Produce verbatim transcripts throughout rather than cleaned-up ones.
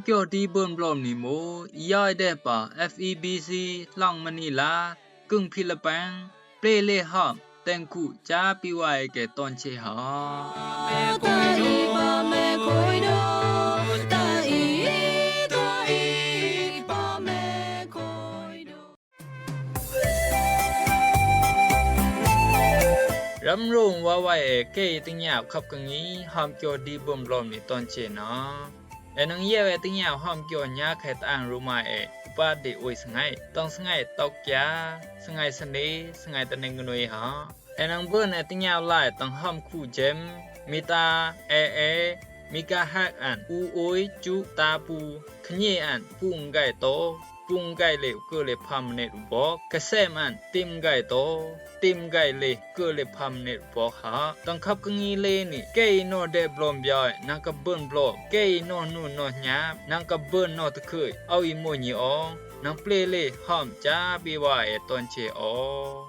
Kyo di bun blom ni mo, i yoi de pa F E B C, Hlang Manila, kung Philippines, ple le hom, teng ku, cha pi wai ke ton che ha. Ram rung wa wai e kei ting yap khap ka ngi, hom kyo di bun blom ni ton che na. E nang yeu e ting yau hom kyo nya khe tang ruma e, upa de ui sngai, tang sngai tok kya, sngai sani, sngai taning nui ha. E nang bun e ting yau lai tang hom khu jem, mita, e e, mika hak an, u ui, chu, ta pu, khnyi an, pung gai to, pung gai le u kơ le pha minit u bok, ka sem an, tim gai to, tim gai le, kơ le pha minit u bok ha. Tang khap ka ngi le ni, kei no de blom bioi, nang ka bun blom, kei no nu no nyap, nang ka bun no ta khơi, au i mo nyi ong, nang ple le, hom cha bi wa e ton che ong.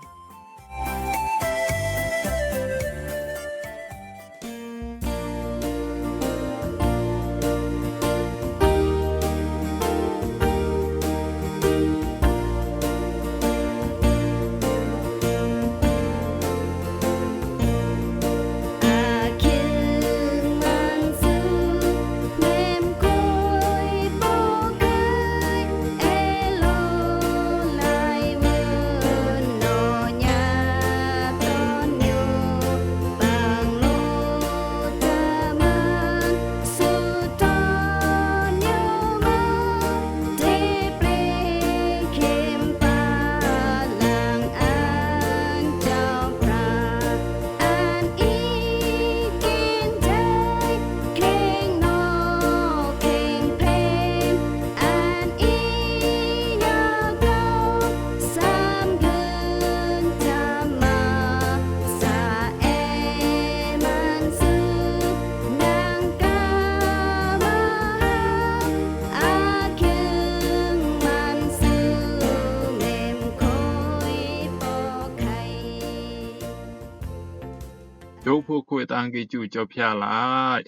Jok phu khui tang ki chu chop hia lai.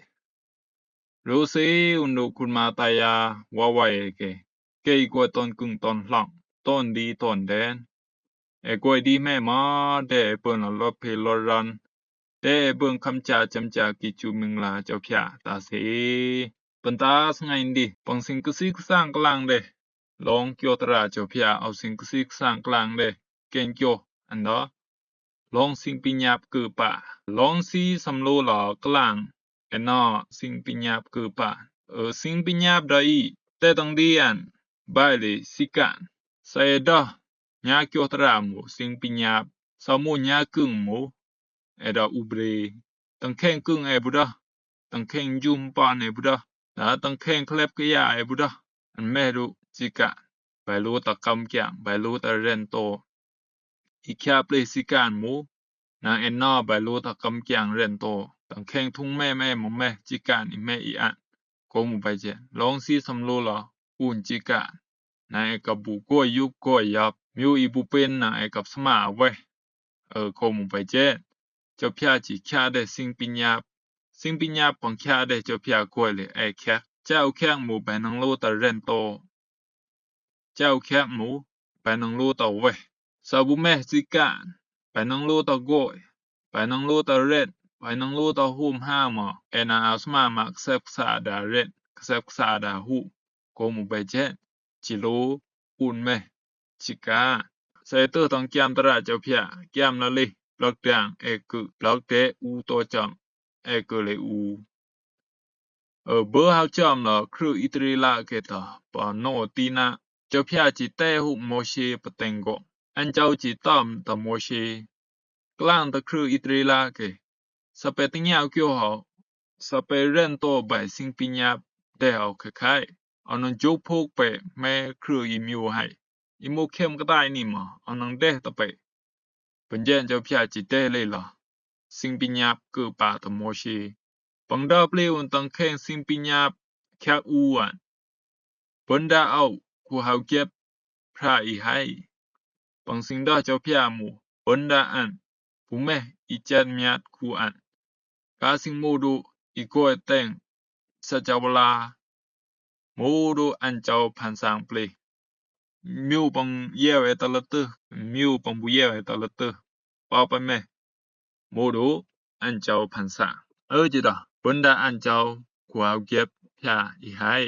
Ru si un du khun ma ta ya wa wai e ke. Kei koi ton kung ton hlang, ton di ton den. E koi di me ma, de e bun la lop he lop ran. De e bun kham cha cham cha ki chu ming la chop hia ta si. Pun ta sngai ndi, pang sing ka si ka sang klang de. Long kyo tra chop hia au sing ka si ka sang klang de. Ken kyo, an da. Long sing pi nyap kơ pa. Long si sam lo la klang. E na sing pi nyap kơ pa. Ơ sing pi nyap da i. Te tang di an. Bai le si kan. Sa e da. Nya kyo tra mo sing pi nyap. Sa mo nya kung mo. E da u bre. Tang kheng kung e bu da. Tang kheng jum pan e bu da. Da tang kheng klep kaya e bu da. An me du si kan. Bai lo ta kam kiang. Bai lo ta ren to. I khia ple si kan mo. Nang e na bai lo ta kam kiang ren to. Tang kheng thung me me mo me si kan i me i an. Ko mu bai jen. Long si sam lo la. Un si kan. Nang e kap bu koi yup koi yap. Miu i bu pen nang e kap sma we. Ơ ko mu bai jen. Chop hia chi khia de sing pi nyap. Sing pi nyap pang khia de chop hia koi le e khek. Cha u khek mu bai nang lo ta ren to. Cha u khek mu bai nang lo ta we. Sa bu me si kan. Bai nang lo ta goi. Bai nang lo ta ren. Bai nang lo ta hum ha ma. E na a sma ma ksep ksa da ren. Ksep ksa da hu. Ko mu bai jen. Chi lo un me. Chi ka. Sa e tơ tang kiam tra chop hia. Kiam la le. Blok dang e kơ. Blok de u to cham. E kơ le u. Ơ bơ hao cham la kru Itri la ke ta. Pa no ti na. Chop hia chi te hu Moshe pa teng go. An chau chi tam ta Moshe. Klang ta kru Itri la ke. Sa pe ting yau kyo hao. Sa pe ren to bai sing pi nyap de hao khe khai. Au nang jok phok pe me kru i miu hai. I mo khem ka tai ni ma. Au nang de ta pe. Pun jen chop hia chi de le la. Sing pi nyap kơ pa ta Moshe. Pang da ple un tang kheng sing pi nyap khek u an. Pun da au ku hao kep pra i hai. Pang sing da chop hia mu. Pun da an. Pu me i chat miat ku an. Ka sing mo du i koi teng. Sa cha wa la. Modu an jauv pan sang ple. Miu pang yeo e tala tơ, miu pang bu yeo e tala tơ. Pau pa me. Modu an jauv pan sang. Ơ ji da, bunda an jauv ku au gep pia i hai.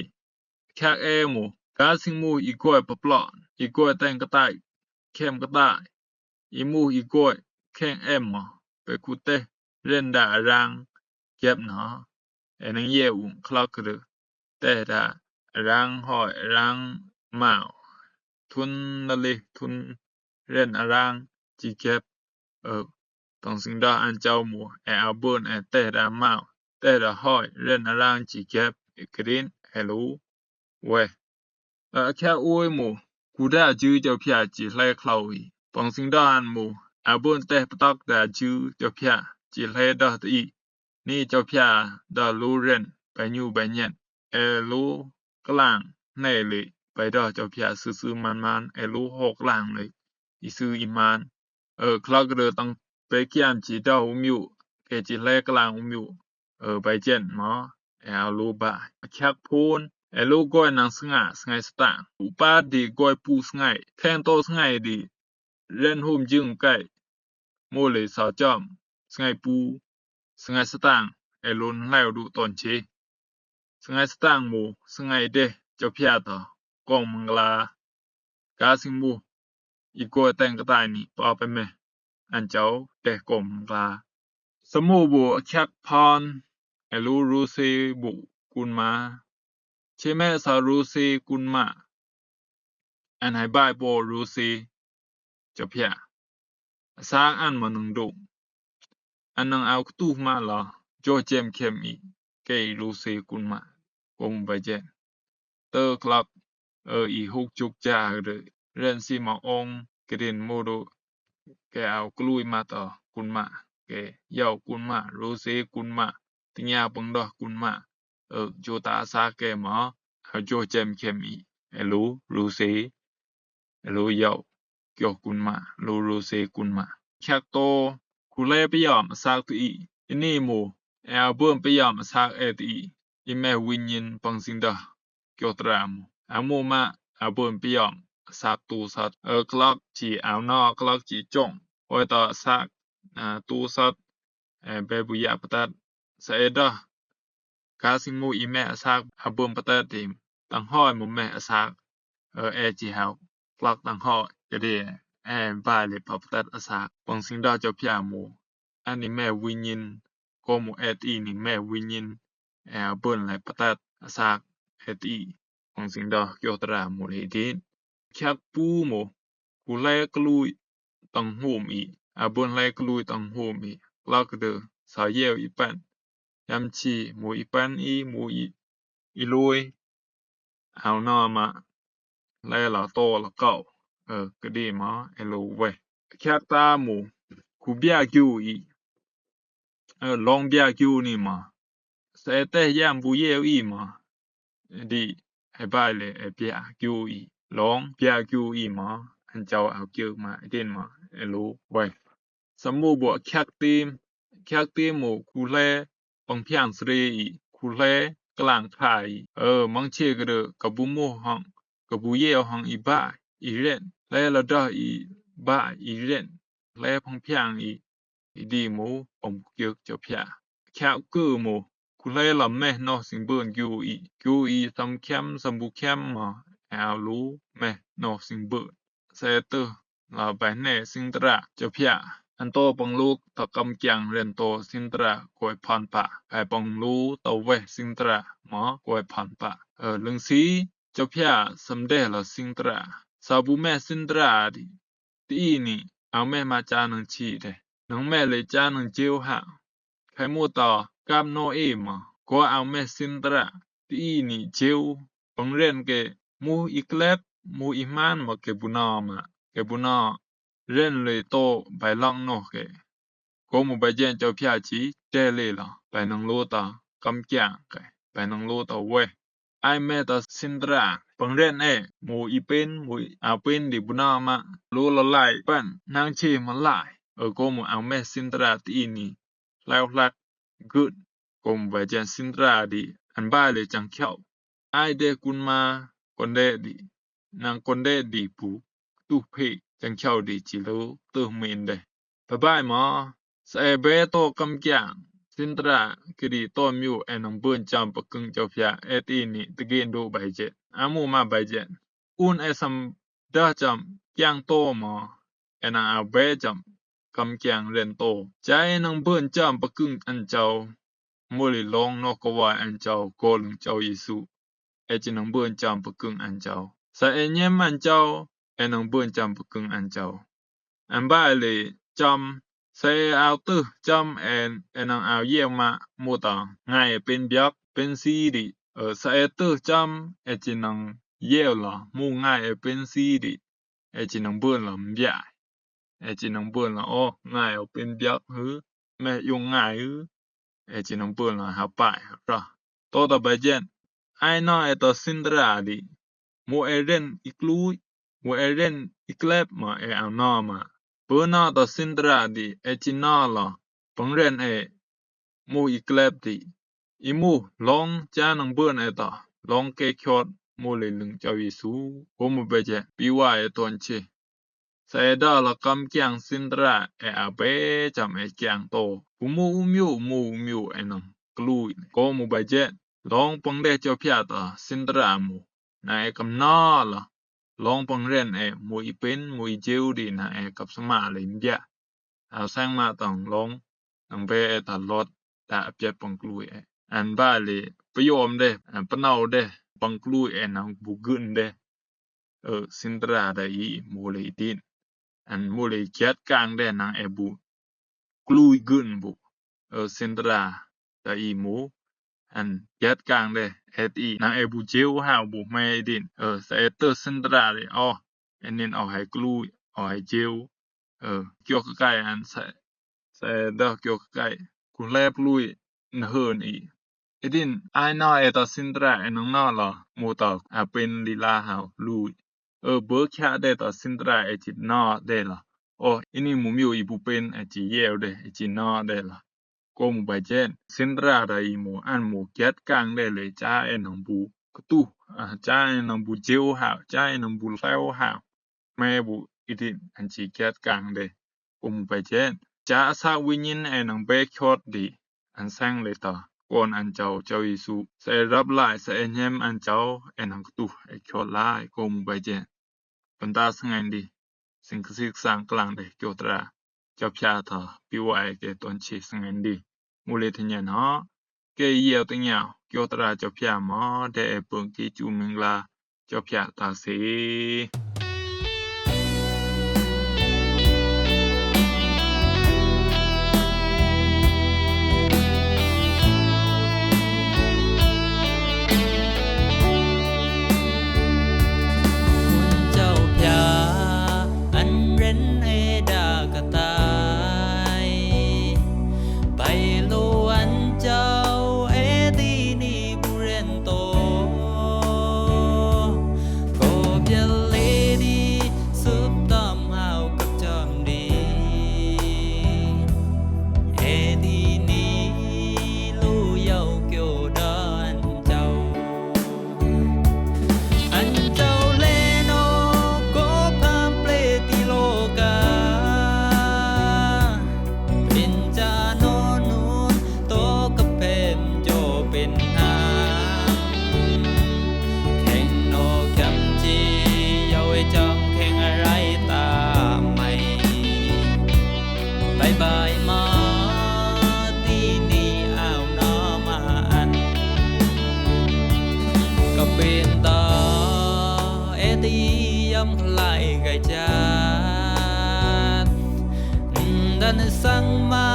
Kiak e mu, ka sing mu i goi pa plon, i goi teng ka tai, kem ka tai. I mu i goi keng em mò, pe ku teh ren da arang gep nò. E nang ye ung klok kede teh da arang hoi arang mau. Tun na le tun ren arang ji gep. Ơ, tong sing da an jauv mu e au bun e teh da mau, teh da hoi ren arang ji gep e krin e lu. Weh. Ơ, a kiak ui mu, ku da jư jauv pia ji hle klau i. Tong sing da an mu, a bun teh patak da jư jauv pia ji hle da ti. Ni jauv pia da lu ren, bai nyu bai nyen. E lu klang, ne le, bai da jauv pia sư sư man man, e lu hok lang le, i sư i man. Ơ, klok kede tang pe kiam ji da u miu, ke ji hle klang u miu. Ơ, bai jen mò, e au lu ba. A kiak pun, e lu goi nang sngai, sngai stang. U pa di goi pu sngai, keng to sngai di, ren hum jing kai. Mu le sao jom, sngai pu, sngai stang, e lu nleu du ton che. Sngai stang mu, sngai deh, jauv pia to, kong mangla. Ka sing mu, i goi teng ka tai ni, pau pa me. An jauv, deh kong mangla. Sa mu bu a kiak pon, e lu ru se bu kun ma. Che me sa ru se kun ma. An hai bai bo ru se jauv pia. A sa an ma nang du. An nang au ktu ma la, jo jem kem i, ke i lu se kun ma. Kong bai jen. Tơ klok, ơ, i huk juk ja de, ren si ma ong, krin modu, ke au klui ma to kun ma, ke yau kun ma, ru se kun ma, ti nya pang doh kun ma, ơ, jo ta sa ke ma, au jo jem kem i, e lu, ru se, e lu yau, kyo kun ma, lu ru se kun ma. Kiak to, ku le pe yom a sak ti i, i ni mu, e au bun pe yom a sak e ti i, i me win yin pang sing da. Kyo tra mu. A mu ma, a bun pe yom, a sak tu sat. Ơ klok ji, au no klok ji chong. Oi to sak, a, tu sat, e, be bu ya patat. Sa e da. Ka sing mu i me a sak, a bun patat di. Tang hoi mu me a sak. Ơ e ji hau. Klok tang hoi. Jadi, e, ba le pa patat a sak. Pang sing da jauv pia mu. An i me win yin. Ko mu e ti ni me win yin. E, bun lai patat a sak e ti. Pang sing da kyo tra mu le din. Kiak pu mu. Ku le klui tang hum i. A bun le klui tang hum i. Klok de sa yeu i pan. Yam chi mu i pan i mu i, i lui. Au no ma. Le la to la kau. Ơ, kedi ma, e lu we. Kiak ta mu. Ku bia kiu i. Ơ, long bia kiu ni ma. Sa e teh yam bu yeu i ma. Di, e bai le, e bia kiu i. Long bia kiu i ma. An jauv au kiu ma, e din ma, e lu we. Sa mu bu kiak tim. Kiak tim mu ku le pang piang sre i, ku le klang kha i. Ơ, mang che kede, ka bu mu hong, ka bu yeu hong i ba, i ren. Le la da i ba, i ren. Le pang piang i, i di mu, pang bu kiak jauv pia. Kiak ke mu, ku le la me no sing bun kiu i, kiu i sam kiam, sam bu kiam ma, e au lu, me no sing bun. Se te, la bai ne sing tra, jauv pia. An to pang lu ta kam kiang ren to sing tra, koi pan pa. Bai pang lu ta we sing tra, ma, koi pan pa. Ơ, leng si, jauv pia, sam de la sing tra. Sa bu me sing tra di. Ti i ni, au me ma cha nang chi de. Nang me le cha nang jeu ha. Khai mu ta, kap no e ma. Ko au me sing tra. Ti i ni jeu. Pang ren ke, mu i klep, mu i man ma ke bu na ma. Ke bu na. Ren le to bai long no ke. Ko mu bai jen jauv pia chi, te le la, bai nang lu ta, kam kiang ke, bai nang lu ta we. Ai me ta sing tra, pang ren e, mu i pen, mu i a pen di bu na ma, lu la lai, pan, nang chi ma lai. Ơ ko mu au me sing tra ti i ni, lau lak, good. Ko mu bai jen sing tra di, an bai le chang kiau. ai deh kun ma kondeh di, nang kondeh di pu tuh phe chang chau di chi lu tuh min deh. Bye bye mɔ, sa e be to kam kiang Sindra kidi to miu e nang bun cham pa kung chau phia e ti ni tegi ndu bai jet. Amu ma bai jet. Un e sam da cham kiang to mɔ, e nang a be cham kam kiang ren to. Cha e nang bun cham pa kung an chau. Muli long no ko wa an chau ko lung chau Yesu. E chi nang bun cham pa kung an chau. Sa e nyem an chau, e nang bun cham pa kung an chau. An ba le cham, sa e au tuh cham e, e nang au yeu ma mu ta ngai e pin biak, pin si di. E, sa e tuh cham, e chi nang yeu la, mu ngai e pin si di. E chi nang bun la mbia. E chi nang bun la o ngai o pin biak hư, me yung ngai hư. E chi nang bun la ha pai ra. To ta ba jen. Ai na e ta Sindra di. Mu e ren i klui. Mu e ren i klep ma e au na ma. Bun na ta Sindra di. E chi na la. Pang ren e. Mu i klep di. I mu long cha nang bun e ta. Long ke kyot mu le lung chau Yesu. Ko mu ba jet. Pi wa e ton che. Sa e da la kam kiang Sindra e a be cham e kiang to. Ku mu u miu, mu u miu e nang klui. Ko mu ba jet. Long pang deh chau phia ta Sindra mu. Na e kam na la. Long pang ren e mu i pin, mu i jeu di na e kap sama le mbia. Au sang ma tang long nang be e ta lot ta a piat pang klui e. An ba le pa yom deh, an pa nau deh, pang klui e nang bu gun deh. E, Sindra da i mu le i din. An mu le kiat kang deh nang e bu klui gun bu. E, Sindra da i mu. An kiat kang deh, e ti nang e bu jeu ha bu me i din. E, sa e te Sindra le, o, e nin o hai klui, o hai jeu. E, kyo ka kai an sa, sa e da kyo ka kai. Ku lep lui, na hun i. I din, ai na e ta Sindra e nang na la, mu ta a pin li la hau lui. E, bơ kya deh ta Sindra e chi na deh la. O, i ni mu miu i bu pin e chi yeu deh, e chi na deh la. Ko mu ba jen, Sindra da i mu an mu kiat kang deh le cha e nang bu. Katu, a, cha e nang bu jeu hau, cha e nang bu leu hau. Me bu i din an chi kiat kang deh. Ko mu ba jen. Cha sa winyin e nang be kyot di. An sang le ta. Kon an chau, chau Yesu. Sa e rap lai, sa e nyem an chau, e nang katu, e kyot lai. Ko mu ba jen. Panta sangan di. Sing kasik sang klang deh kyo tra. Chau phia ta. Pi wa e ke ton chi sangan di. Mu le te nyan ha. Ke yeu te nyau. Kyo tra chau phia ma. De e pung ki chu ming la. Chau phia ta se. Chau phia an ren e da ka tai. Pai lo an chau e ti ni bu ren to. Ko bial e di sup tam hau kap cham di. E ti ni lu yau kyo da an chau. An chau le no ko pam ple ti lo ka. Pin cha no nun to ka pem jo pin ha. Kheng no kiam chi yau e cham kheng a rai ta mai. Bye bye ma ti ni au na ma an. Ka pin ta e ti yam lai gai chat. Dan sang ma